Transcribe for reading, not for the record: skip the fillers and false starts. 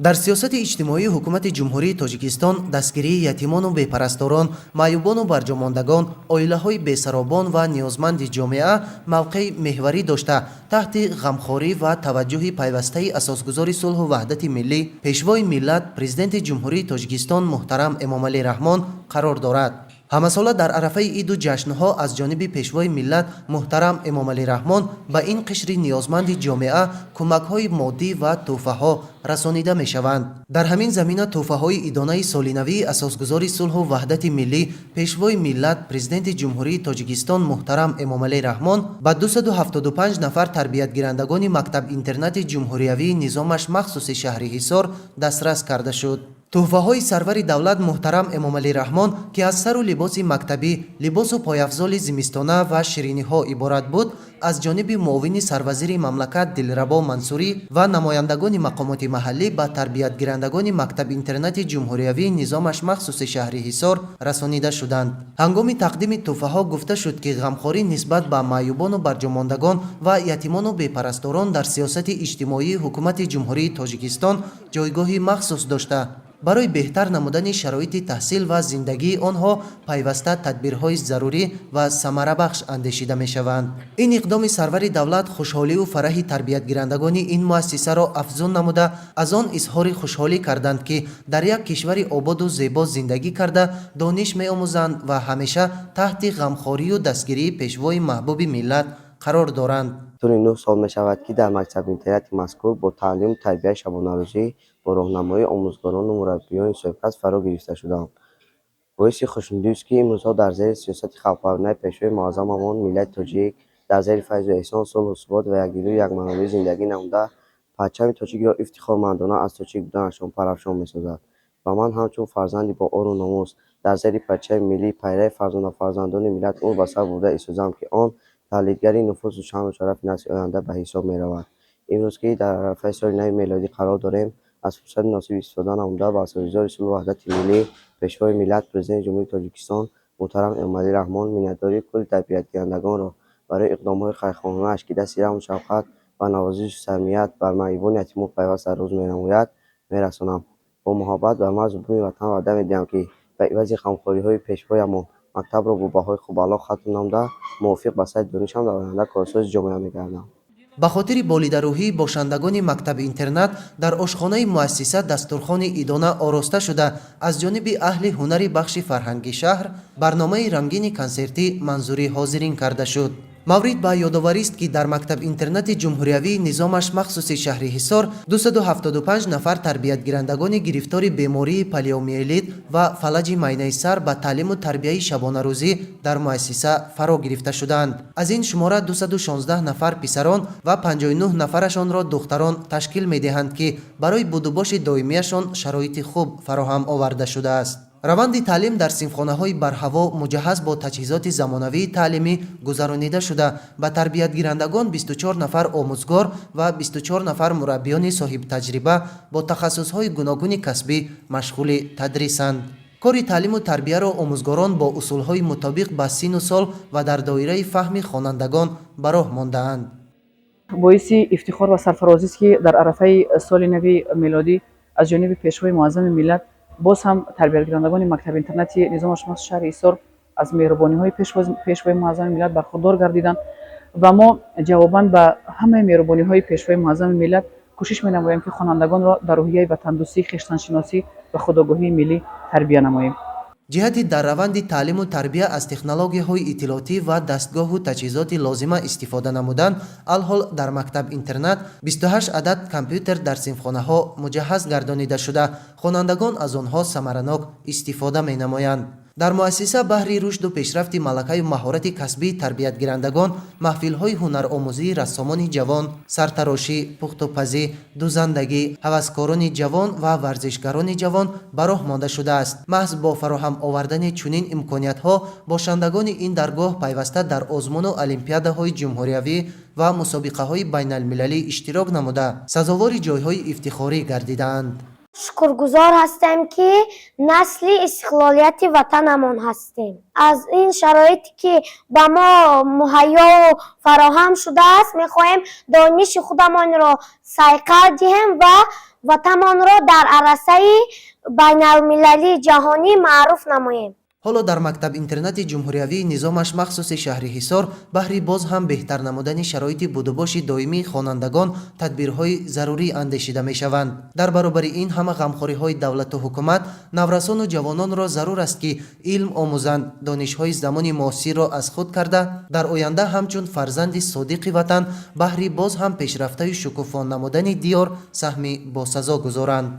Дар сиёсати иҷтимоии Ҳукумати Ҷумҳурии Тоҷикистон дастгирии ятимону бепарасторон, маъюбону барҷомондагон, оилаҳои бесаробон ва ниёзманди ҷомеа мавқеи меҳварӣ дошта, таҳти ғамхорӣ ва таваҷҷӯҳи пайвастаи Асосгузори сулҳу ваҳдати миллӣ, Пешвои миллат, Президенти Ҷумҳурии Тоҷикистон муҳтарам Эмомалӣ Раҳмон қарор дорад. Ҳамасола дар арафаи иду ҷашнҳо аз ҷониби Пешвои миллат муҳтарам Эмомалӣ Раҳмон ба ин қишри ниёзманди ҷомеа кӯмакҳои моддӣ ва тӯҳфаҳо расонида мешаванд. Дар ҳамин замина тӯҳфаҳои идонаи солинавии Асосгузори сулҳу ваҳдати миллӣ, Пешвои миллат, Президенти Ҷумҳурии Тоҷикистон муҳтарам Эмомалӣ Раҳмон ба 275 нафар тарбиятгирандагони мактаб-интернати ҷумҳуриявии низомаш махсуси шаҳри Ҳисор дастрас карда шуд. Тӯҳфаҳои сарвари давлат муҳтарам Эмомалӣ Раҳмон, ки аз сару либоси мактабӣ, либосу пойафзоли зимистона ва шириниҳо иборат буд, аз ҷониби муовини сарвазири мамлакат Дилрабо Мансурӣ ва намояндагони мақомоти маҳаллӣ ба тарбиятгирандагони мактаб-интернати ҷумҳуриявии низомаш махсуси шаҳри Ҳисор расонида шуданд. Ҳангоми тақдими тӯҳфаҳо гуфта шуд, ки ғамхорӣ нисбат ба маъюбону барҷомондагон ва ятимону бепарасторон дар сиёсати иҷтимоии Ҳукумати Ҷумҳурии Тоҷикистон ҷойгоҳи махсус дошта, барои беҳтар намудани шароити таҳсил ва зиндагии онҳо пайваста тадбирҳои зарурӣ ва самарабахш андешида мешаванд. Ин иқдоми сарвари давлат хушҳолию фараҳи тарбиятгирандагони ин муассисаро афзун намуда, аз он изҳори хушҳолӣ карданд, ки дар як кишвари ободу зебо зиндагӣ карда, дониш меомӯзанд ва ҳамеша таҳти ғамхорию дастгирии Пешвои маҳбуби миллат қарор доранд. Тӯли 9 сол мешавад, ки дар мактаби-интернати мазкур бо таълиму тарбияи шабонарӯзӣ бо роҳнамоии омӯзгорону мураббиёни соҳибкасб фаро гирифта шудаам. Боиси хушнудист, ки имрӯзҳо дар зери сиёсати халқпарварии Пешвои муаззамамон миллати тоҷик дар зери файзу эҳсон, сулҳу субот ва якдилию якмаънавӣ зиндагӣ намуда, парчами тоҷикро ифтихормандона аз тоҷик буданашон парафшон месозад. Ва ман ҳамчун фарзанди бо ору номус дар зери парчами миллӣ, пайрави фарзона фарзандони миллат умр ба сар бурда истозам, ки он таҳлилгари нуфузу шаъну шарафи насли оянда ба ҳисоб меравад. Имрӯз, ки дар арафаи соли нави мелодӣ қарор дорем, аз фурсати муносиб истифода намуда, ба Асосгузори сулҳу ваҳдати миллӣ, Пешвои миллат, Президенти Ҷумҳурии Тоҷикистон муҳтарам Эмомалӣ Раҳмон миннатдории кулли тарбиятгирандагонро барои иқдомҳои хайрхоҳонааш, ки дасти раҳму шафқат ва навозишу самимият бар маъюбону ятимон пайваста рӯз менамояд, мерасонам. Бо муҳаббат ба марзу буми ватан ваъда медиҳам, ки ба ивази ғамхориҳои пешвоямон мактабро бо баҳои хубаъло хатм намуда, мувофиқ ба сатҳи донишам дар оянда корсози ҷомеа мегардам. Ба хотири болидарӯҳии бошандагони мактаби-интернат дар ошхонаи муассиса дастурхони идона ороста шуда, аз ҷониби аҳли ҳунари бахши фарҳанги шаҳр барномаи рангини консертӣ манзури ҳозирин карда шуд. Маврид ба ёдоварист, ки дар мактаб-интернати ҷумҳуриявии низомаш махсуси шаҳри Ҳисор 275 нафар тарбиятгирандагони гирифтори бемории полиомиелит ва фалаҷи майнаи сар ба таълиму тарбияи шабонарӯзӣ дар муассиса фаро гирифта шудаанд. Аз ин шумора 216 нафар писарон ва 59 нафарашонро духтарон ташкил медиҳанд, ки барои будубоши доимияшон шароити хуб фароҳам оварда шудааст. Раванди таълим дар синфхонаҳои барҳаво, муҷаҳҳаз бо таҷҳизоти замонавии таълимӣ гузаронида шуда, ба тарбиятгирандагон 24 нафар омӯзгор ва 24 нафар мураббиёни соҳибтаҷриба бо тахассусҳои гуногуни касбӣ машғули тадрисанд. Кори таълиму тарбияро омӯзгорон бо усулҳои мутобиқ ба синну сол ва дар доираи фаҳми хонандагон ба роҳ мондаанд. Боиси ифтихор ва сарфарозист, ки дар арафаи соли нави мелодӣ аз ҷониби Пешвои муаззами миллат боз ҳам тарбиятгирандагони мактаби-интернати низомаш махсуси шаҳри Ҳисор аз меҳрубониҳои Пешвои муаззами миллат бархурдор гардиданд. Ва мо ҷавобан ба ҳамаи меҳрубониҳои Пешвои муаззами миллат кӯшиш менамоем, ки хонандагонро дар рӯҳияи ватандӯстӣ, хештаншиносӣ ва худогоҳии миллӣ тарбия намоем. Ҷиҳати дар раванди таълиму тарбия аз технологияҳои иттилоотӣ ва дастгоҳу таҷҳизоти лозима истифода намудан, алҳол дар мактаб-интернат 28 адад компютер дар синфхонаҳо муҷаҳҳаз гардонида шуда, хонандагон аз онҳо самаранок истифода менамоянд. Дар муассиса баҳри рушду пешрафти малакаю маҳорати касбии тарбиятгирандагон маҳфилҳои ҳунаромӯзии рассомони ҷавон, сартарошӣ, пухтупазӣ, дузандагӣ, ҳаваскорони ҷавон ва варзишгарони ҷавон ба роҳ монда шудааст. Маҳз бо фароҳам овардани чунин имкониятҳо бошандагони ин даргоҳ пайваста дар озмуну олимпиадаҳои ҷумҳуриявӣ ва мусобиқаҳои байналмилалӣ иштирок намуда, сазовори ҷойҳои ифтихорӣ гардидаанд. Шукргузор ҳастем, ки насли истиқлолияти ватанамон ҳастем. Аз ин шароите, ки ба мо муҳайёу фароҳам шудааст, мехоҳем дониши худамонро сайқал диҳем ва Ватанамонро дар арсаи байналмилалии ҷаҳонӣ маъруф намоем. Ҳоло дар мактаб-интернати ҷумҳуриявии низомаш махсуси шаҳри Ҳисор баҳри боз ҳам беҳтар намудани шароити будубоши доимии хонандагон тадбирҳои зарурӣ андешида мешаванд. Дар баробари ин ҳама ғамхориҳои давлату ҳукумат, наврасону ҷавононро зарур аст, ки илм омӯзанд, донишҳои замони муосирро аз худ карда, дар оянда ҳамчун фарзанди содиқи ватан баҳри боз ҳам пешрафтаю шукуфон намудани диёр саҳми босазо гузоранд.